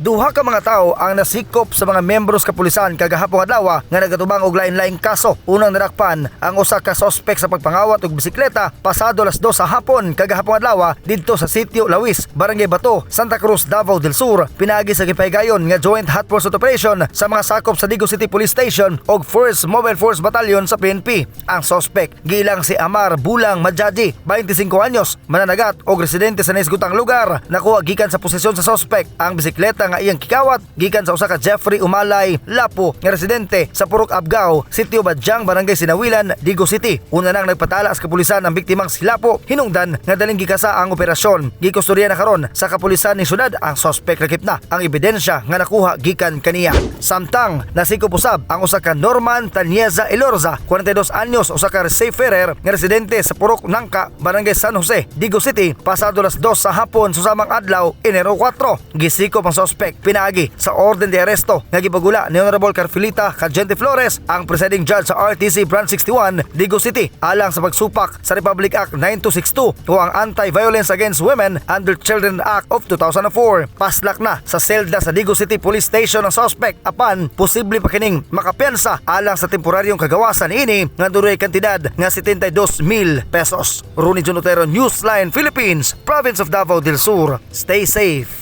Duha ka mga tawo ang nasikop sa mga membros kapulisan kagahapon adlaw nga nagatubang og lain-laing kaso. Unang nadakpan ang usa ka sospek sa pagpangawat og bisikleta pasado alas 2 sa hapon kagahapon adlaw didto sa Sitio Lawis, Barangay Bato, Santa Cruz, Davao del Sur. Pinaagi sa gipahigayon nga Joint Hot Pursuit Operation sa mga sakop sa Digos City Police Station og 1st Mobile Force Battalion sa PNP. Ang sospek gilang si Amar Bulang Madjadji, 25 anyos, mananagat og residente sa nahisgutang lugar. Nakuha gikan sa posesyon sa sospek ang bisikleta nga iyang gikawat gikan sa usa ka Jeffrey Umalay Lapo nga residente sa Purok Abgao, Sitio Badjang, Barangay Sinawilan, Digos City. Una nang nagpatala sa kapulisan ang biktimang si Lapo, hinungdan nga daling gikasa ang operasyon. Gikusturya na karon sa kapulisan ni syudad ang sospek, lakip na ang ebidensya nga nakuha gikan kaniya. Samtang nasikop usab ang usa ka Norman Tanyeza Elorza, 42 anyos, usa ka seafarer nga residente sa Purok Nangka, Barangay San Jose, Digos City, pasado alas 2 sa hapon susamang adlaw, Enero 4. Gisikop ang sospek pinaagi sa orden de arresto nga gipagula ni Honorable Carfelita Cagente Flores, ang presiding judge sa RTC Branch 61, Digos City, alang sa pagsupak sa Republic Act 9262 o ang Anti-Violence Against Women and their Children Act of 2004. Paslak na sa selda sa Digos City Police Station ang suspect, apan posible pa kining makapiyansa alang sa temporaryong kagawasan ini nga dunay kantidad nga 72,000 pesos. Rooney John Otero, Newsline Philippines, Province of Davao del Sur. Stay safe.